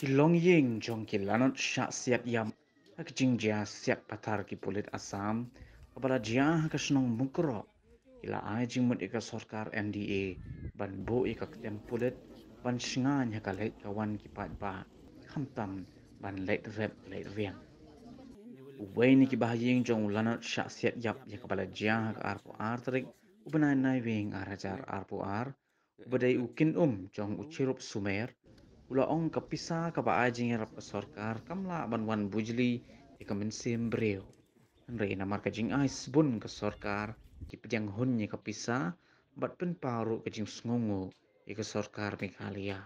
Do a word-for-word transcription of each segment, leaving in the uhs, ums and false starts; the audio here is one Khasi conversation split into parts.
Longïing jong ki lanot shah siat ïap ha ka jingjia siat pathar ki pulit Assam kaba la jia ha ka shnong Mukroh, ki la ai jingmut ïa ka sorkar M D A ban buh ïa ka ktem pulit ban shngaiñ ha ka leit ka wan ki paidbah, khamtam ban leit rep leit riang. Uwei na ki bahaïing jong u lanot shah siat ïap ïa kaba la jia ha ka arphew ar tarik u bnai Naiwieng ar hajar arphew ar, uba dei u kynum jong u Chirup Sumer, u la ong ka pisa kaba ai jingïarap ka sorkar kam lah ban wan bujli ïa ka mynsiem briew. Hynrei namar ka jingai sbun ka sorkar, ki pdiang hun ïa ka pisa bad pynpaw ruh ka jingsngewnguh ïa ka sorkar Meghalaya.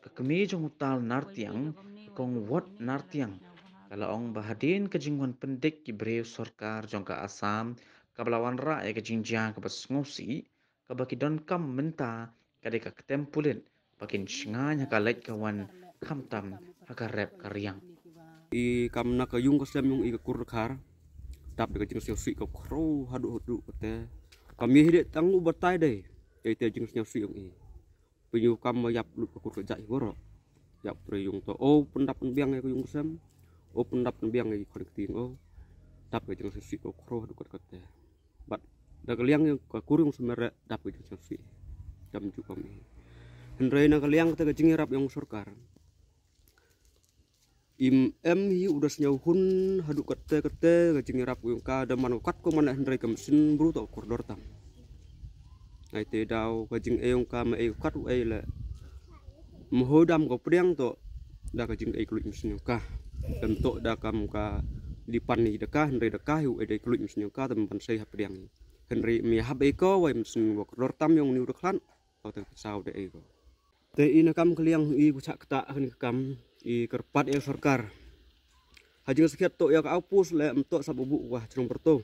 Ka kmie jong u Tal Nartiang, ka kong Wat Nartiang, ka la ong ba hadien ka jingwan pyndik ki briew sorkar jong ka Assam kaba la wanrah ïa ka jingjia kaba sngewsih, kaba ki donkam mynta ka dei ka ktem pulit ba kin shngaiñ ha ka leit ka wan, khamtam ha ka rep ka riang. I kam na ka ïung ka sem ïung i ka kur dkhar, dap da ka jingsngewsih ka khrew haduh haduh kate. Kam ïa hi dei tang u batai dei ïa ite jingsngewsih ïung i. Pynïoh kam ba ïap lut ka kur ka jait hi baroh. Ïap tre ïung to o pyndap pynbiang ïa ka ïung ka sem, o pyndap pynbiang ïa ki khon ki tieng o. Dap ka jingsngewsih ka khrew haduh kat kate. Bad da ka liang ïa ka kur ïung Sumer dap ka jingsngewsih. Kam ju kam i. Hynrei na ka liang kata ka jingïarap ïong sorkar, im em hi u da sngewhun haduh kate kate ka jingïarap ïong ka da man ka kat ko man, hynrei ka mynsiem briew to kordor tam. Ai te daw ka jingei ïong ka ma ei kat u ei le. Mho dam ka pdiang to da ka jingei kluit mynsiem ïong ka. Em to da kam ka lipan ni da ka, hynrei da ka hi u ei dei kluit mynsiem ïong ka tam ban sei ha pdiang hi. Hynrei mi hap ei ko wai mynsiem wa kordor tam ïong ni u da khlan. Tau tang saw da ei ko. Te i na kam ka liang i ku chak kata kan ka kam i kyrpad ïa sorkar. Ha jingskhiat to ïa ka apus le em to sap u buh wa chnong Berto.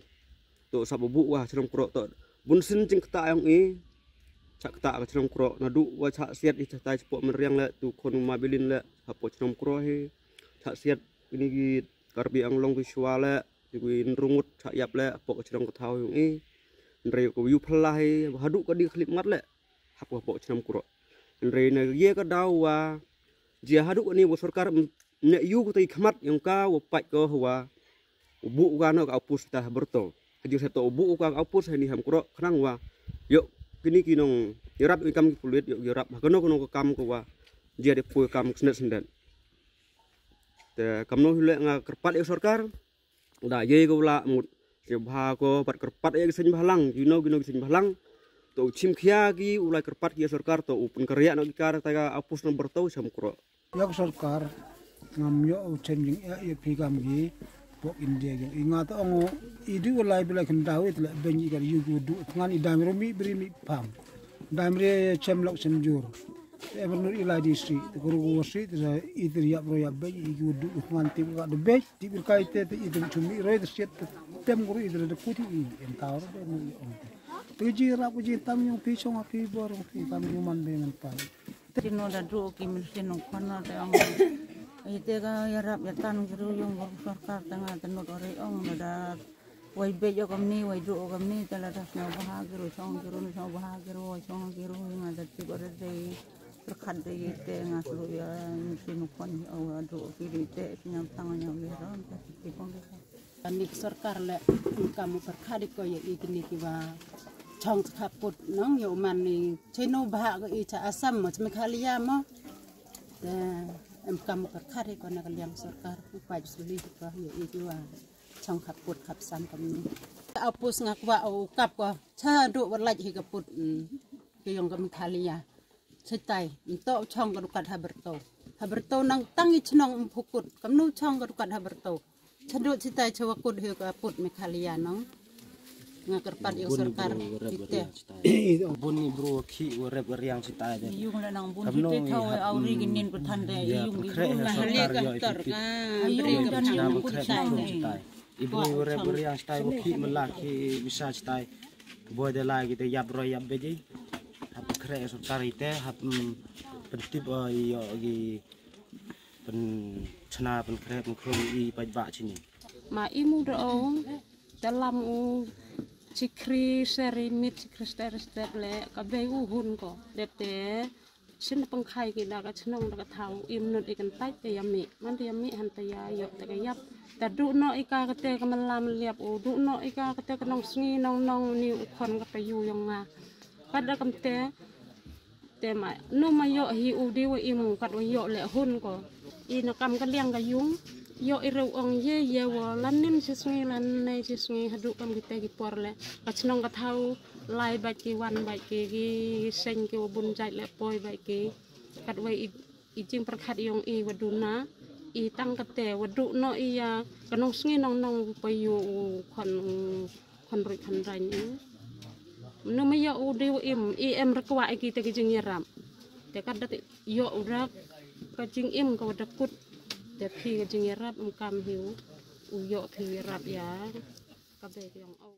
To sap u buh wa chnong Kro to. Bun sin jingkata ïong i. Chak kata ka chnong Kro naduh wa chak siat i chatai chapoh Mynriang le tu khon ma bilin le hapoh chnong Kro hi. Chak siat ini ki Karbi Anglong ki shwa le ki nrungut chak ïap le hapoh ka chnong ka thaw ïong i. Nrei ko yu phala hi haduh ka di khlip mat le. Hapoh hapoh chnong Kro. Hynrei na ïa ka daw wa jia haduh kani wa sorkar ne yu ko tai khmat ïong ka wa pait ko wa u buh ka no ka apus ta ha Berto. Hajir sa to u buh ka apus hani ham Kro khnang wa ïoh kini ki nong ïarap ïa kam ki pulit ïoh ïarap ha kano kano ka kam ko wa jia de pui kam snet snet. Te kam no hule nga kyrpad ïa sorkar. Da ye ko la mut se bha ko pat kyrpad ïa ki seng bhalang, you know, you know ki seng bhalang. To chim khia ki u la kyrpad ki sorkar to u pun kariak no ki kar ta ka apus number to sam Kro. Ïa ka sorkar ngam ïoh u chen jing ïa ïa phi kam ki pok India ki. I nga to ong i du u lai bilai kyndaw i tle ben i kar yu gu du ngan i dam rumi bri mi pam. Dam re chem lok chem jur. Em nur i lai di sri, te kuru gu sri, te i te ïap ro ïap bej, i gu du ngan tip ka de bej. Ti bir kai te te i dum chumi roi te siat te tem guru i te de kuti i en tau ro de mu i ong te. Te ji rap ku ji tam ïong phi chong phi bor ïong phi kam ïong man be man pan. Te no da du ki min sin ong khon no te ong. I te ka ïarap ïatan guru ïong guru sorkar te nga te no ri ong da wai bej ïong kamni wai du ong kamni te la da sngewbha guru chong guru sngewbha guru wai chong guru nga da ti ko de. Pyrkhat de ite nga slu ïa ngi sinu khon ïa wa dro ki de ite sñiaw tang ïa wi ron ta ki pon de. Ani ka sorkar le em kam pyrkhat de ko ïa i kini ki wa chong khaput nong ïa u man ni cheno bha ko i cha Assam mo cha Meghalaya mo. Te em kam pyrkhat de ko na ka liang sorkar u pait suli ko ïa i ki wa chong khaput khapsam kamni. Apus nga kwah u kap ko cha du wa lait hi kaput. Ke yong ka Meghalaya. Chitai, nto chong ka dukat ha Berto. Ha Berto nang tang i chnong em phukut. Kamnu chong ka dukat ha Berto. Chadu chitai chawa kut hi ka put Meghalaya nong. Nga kyrpad ïa sorkar ite. Bun ni bru khi wa rep wa riang chitai de. Yung la nang bun chitai thaw auri ginin pathan de yung di bru la hale ka tor ka. Yung la nang bun chitai. I bru wa rep wa riang chitai wa khi mala khi bisa chitai. Boi de lai ki te yap roi yap beji. Hap kre sorkar ite hap pyntip ïa ki pynchna pynkre pynkhrung i paidbah chini. Ma i mu da ong dalam u chikri seri mit chikri seri step le ka bei u hun ko dep te Shin pangkhai ki da ka chnong da ka thaw, im nut i kan tait te ya mi. Man te ya mi han te ya yok te ka yap. Ta du no i ka kate ka malam liap u, du no i ka kate ka nong sngi nong nong ni u khon ka pa yu yong nga. Kat da kam te, te ma, nu ma yok hi u di wa im kat wa yok le hun ko. I na kam ka liang ka yung, yok i rew ong ye ye wa lan nim chi sngi lan nei chi sngi hadu kam kite ki por le. Ka chnong ka thaw, lai bait ki wan bait ki, ki seng ki wa bun jait le poi bait ki. Kat wa i, i jing perkhat yong i wa duna, i tang kate, wa du no i ya, ka nong sngi nong nong pa yu u khon, khon rui khon rain i. Nu ma yok u di wa im, i em rekwa i ki te ki jing yarap. Te kat da yok u rak, ka jing im ka wa da kut. Te phi ka jing yarap em kam hi u, u yok phi yarap ya. Ka be ka yong au.